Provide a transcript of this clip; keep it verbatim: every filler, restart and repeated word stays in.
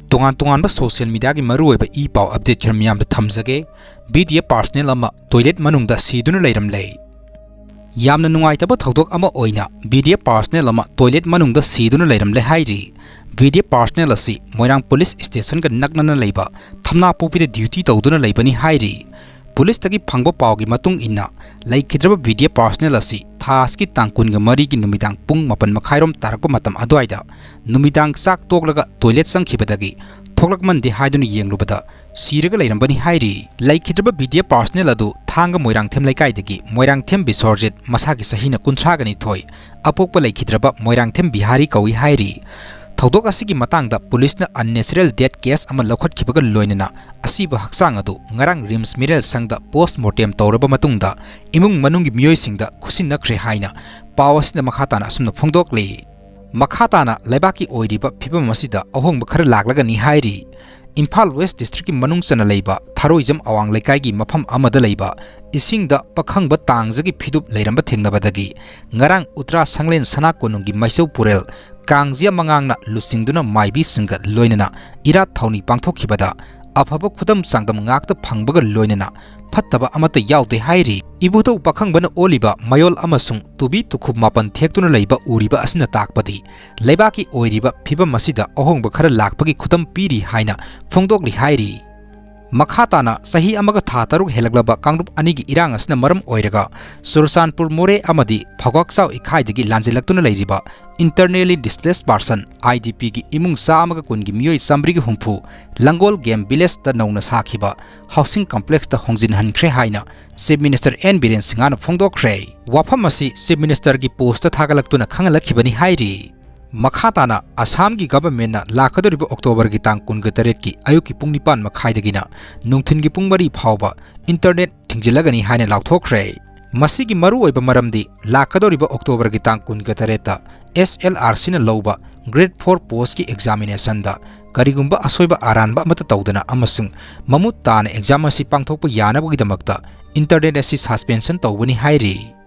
ꯇꯣꯉꯥꯟ ꯇꯣꯉꯥꯟꯕ social mediaꯒꯤ ꯃꯔꯨꯑꯣꯏꯕ ꯏ ꯄꯥꯎ update ꯈꯔ ꯃꯤꯌꯥꯝꯗ ꯊꯝꯖꯒꯦ꯫ BDF personnel ꯑꯃ toilet ꯃꯅꯨꯡꯗ ꯁꯤꯗꯨꯅ ꯂꯩꯔꯝꯂꯦ꯫ ꯌꯥꯝꯅ ꯅꯨꯡꯉꯥꯏꯇꯕ ꯊꯧꯗꯣꯛ ꯑꯃ ꯑꯣꯏꯅ BDF personnel ꯑꯃ toilet ꯃꯅꯨꯡꯗ ꯁꯤꯗꯨꯅ ꯂꯩꯔꯝꯂꯦ ꯍꯥꯏꯔꯤ꯫ BDF personnel ꯑꯁꯤ ꯃꯣꯏꯔꯥꯡ police stationꯒ ꯅꯛꯅꯅ ꯂꯩꯕ ꯊꯝꯅꯥꯄꯣꯛꯄꯤꯗ duty ꯇꯧꯗꯨꯅ ꯂꯩꯕꯅꯤ ꯍꯥꯏꯔꯤ꯫ Policeꯇꯒꯤ ꯐꯪꯕ ꯄꯥꯎꯒꯤ ꯃꯇꯨꯡ ꯏꯟꯅ, ꯂꯩꯈꯤꯗ꯭ꯔꯕ BDF personnel ꯑꯁꯤ ꯊꯥ ꯑꯁꯤꯒꯤ ꯇꯥꯡ ꯀꯨꯟꯒ ꯃꯔꯤꯒꯤ ꯅꯨꯃꯤꯗꯥꯡ ꯄꯨꯡ ꯃꯥꯄꯟ ꯃꯈꯥꯏꯔꯣꯝ ꯇꯥꯔꯛꯄ ꯃꯇꯝ ꯑꯗꯨꯋꯥꯏꯗ ꯅꯨꯃꯤꯗꯥꯡ ꯆꯥꯛ ꯇꯣꯛꯂꯒ toilet ꯆꯪꯈꯤꯕꯗꯒꯤ ꯊꯣꯛꯂꯛꯃꯟꯗꯦ ꯍꯥꯏꯗꯨꯅ ꯌꯦꯡꯂꯨꯕꯗ ꯁꯤꯔꯒ ꯂꯩꯔꯝꯕꯅꯤ ꯍꯥꯏꯔꯤ꯫ ꯂꯩꯈꯤꯗ꯭ꯔꯕ BDF personnel ꯑꯗꯨ ꯊꯥꯡꯒ ꯃꯣꯏꯔꯥꯡꯊꯦꯝ ꯂꯩꯀꯥꯏꯗꯒꯤ ꯃꯣꯏꯔꯥꯡꯊꯦꯝ ꯕꯤꯁ꯭ꯋꯔꯖꯤꯠ, ꯃꯁꯥꯒꯤ ꯆꯍꯤꯅ ꯀꯨꯟꯊ꯭ꯔꯥꯒ ꯅꯤꯊꯣꯏ, ꯑꯄꯣꯛꯄ ꯂꯩꯈꯤꯗ꯭ꯔꯕ ꯃꯣꯏꯔꯥꯡꯊꯦꯝ ꯕꯤꯍꯥꯔꯤ ꯀꯧꯏ ꯍꯥꯏꯔꯤ꯫ ꯊꯧꯗꯣꯛ ꯑꯁꯤꯒꯤ ꯃꯇꯥꯡꯗ policeꯅ unnatural death case ꯑꯃ ꯂꯧꯈꯠꯈꯤꯕꯒ ꯂꯣꯏꯅꯅ ꯑꯁꯤꯕ ꯍꯛꯆꯥꯡ ꯑꯗꯨ ꯉꯔꯥꯡ RIMS ꯃꯤꯔꯦꯜ ꯁꯪꯗ post mortem ꯇꯧꯔꯕ ꯃꯇꯨꯡꯗ ꯏꯃꯨꯡ ꯃꯅꯨꯡꯒꯤ ꯃꯤꯑꯣꯏꯁꯤꯡꯗ ꯈꯨꯠꯁꯤꯟꯅꯈ꯭ꯔꯦ ꯍꯥꯏꯅ ꯄꯥꯎ ꯑꯁꯤꯅ ꯃꯈꯥ ꯇꯥꯅ ꯑꯁꯨꯝꯅ ꯐꯣꯡꯗꯣꯛꯂꯤ꯫ ꯃꯈꯥ ꯇꯥꯅ ꯂꯩꯕꯥꯛꯀꯤ ꯑꯣꯏꯔꯤꯕ ꯐꯤꯕꯝ ꯑꯁꯤꯗ ꯑꯍꯣꯡꯕ ꯈꯔ ꯂꯥꯛꯂꯒꯅꯤ ꯍꯥꯏꯔꯤ꯫ ꯏꯝꯐꯥꯜ West Districtꯀꯤ ꯃꯅꯨꯡ ꯆꯟꯅ ꯂꯩꯕ ꯊꯔꯣꯏꯖꯝ ꯑꯋꯥꯡ ꯂꯩꯀꯥꯏꯒꯤ ꯃꯐꯝ ꯑꯃꯗ ꯂꯩꯕ ꯏꯁꯤꯡꯗ ꯄꯥꯈꯪꯕ ꯇꯥꯡꯖꯒꯤ ꯐꯤꯗꯨꯞ ꯂꯩꯔꯝꯕ ꯊꯦꯡꯅꯕꯗꯒꯤ ꯉꯔꯥꯡ ꯎꯇ꯭ꯔꯥ ꯁꯪꯂꯦꯟ ꯁꯅꯥ ꯀꯣꯅꯨꯡꯒꯤ ꯃꯥꯏꯆꯧ ꯄꯨꯔꯦꯜ ꯀꯥꯡꯖꯤꯌꯥ ꯃꯉꯥꯡꯅ ꯂꯨꯆꯤꯡꯗꯨꯅ ꯃꯥꯏꯕꯤꯁꯤꯡꯒ ꯂꯣꯏꯅꯅ ꯏꯔꯥꯠ ꯊꯧꯅꯤ ꯄꯥꯡꯊꯣꯛꯈꯤꯕꯗ ꯑꯐꯕ ꯈꯨꯗꯝ ꯆꯥꯡꯗꯝ ꯉꯥꯛꯇ ꯐꯪꯕꯒ ꯂꯣꯏꯅꯅ ꯐꯠꯇꯕ ꯑꯃꯠꯇ ꯌꯥꯎꯗꯦ ꯍꯥꯏꯔꯤ꯫ ꯏꯕꯨꯙꯧ ꯄꯥꯈꯪꯕꯅ ꯑꯣꯜꯂꯤꯕ ꯃꯌꯣꯜ ꯑꯃꯁꯨꯡ ꯇꯨꯕꯤ ꯇꯨꯈꯨꯞ ꯃꯥꯄꯟ ꯊꯦꯛꯇꯨꯅ ꯂꯩꯕ ꯎꯔꯤꯕ ꯑꯁꯤꯅ ꯇꯥꯛꯄꯗꯤ ꯂꯩꯕꯥꯛꯀꯤ ꯑꯣꯏꯔꯤꯕ ꯐꯤꯕꯝ ꯑꯁꯤꯗ ꯑꯍꯣꯡꯕ ꯈꯔ ꯂꯥꯛꯄꯒꯤ ꯈꯨꯗꯝ ꯄꯤꯔꯤ ꯍꯥꯏꯅ ꯐꯣꯡꯗꯣꯛꯂꯤ ꯍꯥꯏꯔꯤ꯫ ꯃꯈꯥ ꯇꯥꯅ ꯆꯍꯤ ꯑꯃꯒ ꯊꯥ ꯇꯔꯨꯛ ꯍꯦꯜꯂꯛꯂꯕ ꯀꯥꯡꯂꯨꯞ ꯑꯅꯤꯒꯤ ꯏꯔꯥꯡ ꯑꯁꯤꯅ ꯃꯔꯝ ꯑꯣꯏꯔꯒ ꯆꯨꯔꯆꯥꯟꯄꯨꯔ ꯃꯣꯔꯦ ꯑꯃꯗꯤ ꯐꯧꯒꯥꯛꯆꯥꯎ ꯏꯈꯥꯏꯗꯒꯤ ꯂꯥꯟꯖꯦꯜꯂꯛꯇꯨꯅ ꯂꯩꯔꯤꯕ internally displaced person, IDPꯒꯤ ꯏꯃꯨꯡ ꯆꯥꯝꯃꯒ ꯀꯨꯟꯒꯤ ꯃꯤꯑꯣꯏ ꯆꯥꯃꯔꯤꯒ ꯍꯨꯝꯐꯨ ꯂꯪꯒꯣꯜ game villageꯇ ꯅꯧꯅ ꯁꯥꯈꯤꯕ housing complexꯇ ꯍꯣꯡꯖꯤꯟꯍꯟꯈ꯭ꯔꯦ ꯍꯥꯏꯅ Chief Minister N ꯕꯤꯔꯦꯟ ꯁꯤꯡꯍꯅ ꯐꯣꯡꯗꯣꯛꯈ꯭ꯔꯦ꯫ ꯋꯥꯐꯝ ꯑꯁꯤ Chief Ministerꯒꯤ postꯇ ꯊꯥꯒꯠꯂꯛꯇꯨꯅ ꯈꯪꯍꯜꯂꯛꯈꯤꯕꯅꯤ ꯍꯥꯏꯔꯤ꯫ ꯃꯈꯥ ꯇꯥꯅ ꯑꯁꯥꯝꯒꯤ governmentꯅ ꯂꯥꯛꯀꯗꯧꯔꯤꯕ Octoberꯒꯤ ꯇꯥꯡ ꯀꯨꯟꯒ ꯇꯔꯦꯠꯀꯤ ꯑꯌꯨꯛꯀꯤ ꯄꯨꯡ ꯅꯤꯄꯥꯟ ꯃꯈꯥꯏꯗꯒꯤꯅ ꯅꯨꯡꯊꯤꯜꯒꯤ ꯄꯨꯡ ꯃꯔꯤ ꯐꯥꯎꯕ internet ꯊꯤꯡꯖꯤꯜꯂꯒꯅꯤ ꯍꯥꯏꯅ ꯂꯥꯎꯊꯣꯛꯈ꯭ꯔꯦ꯫ ꯃꯁꯤꯒꯤ ꯃꯔꯨꯑꯣꯏꯕ ꯃꯔꯝꯗꯤ ꯂꯥꯛꯀꯗꯧꯔꯤꯕ Octoberꯒꯤ ꯇꯥꯡ ꯀꯨꯟꯒ ꯇꯔꯦꯠꯇ SLRCꯅ ꯂꯧꯕ Grade four postꯀꯤ examinationꯗ ꯀꯔꯤꯒꯨꯝꯕ ꯑꯁꯣꯏꯕ ꯑꯔꯥꯟꯕ ꯑꯃꯠꯇ ꯇꯧꯗꯅ ꯑꯃꯁꯨꯡ ꯃꯃꯨꯠ ꯇꯥꯅ exam ꯑꯁꯤ ꯄꯥꯡꯊꯣꯛꯄ ꯌꯥꯅꯕꯒꯤꯗꯃꯛꯇ internet ꯑꯁꯤ suspension ꯇꯧꯕꯅꯤ ꯍꯥꯏꯔꯤ꯫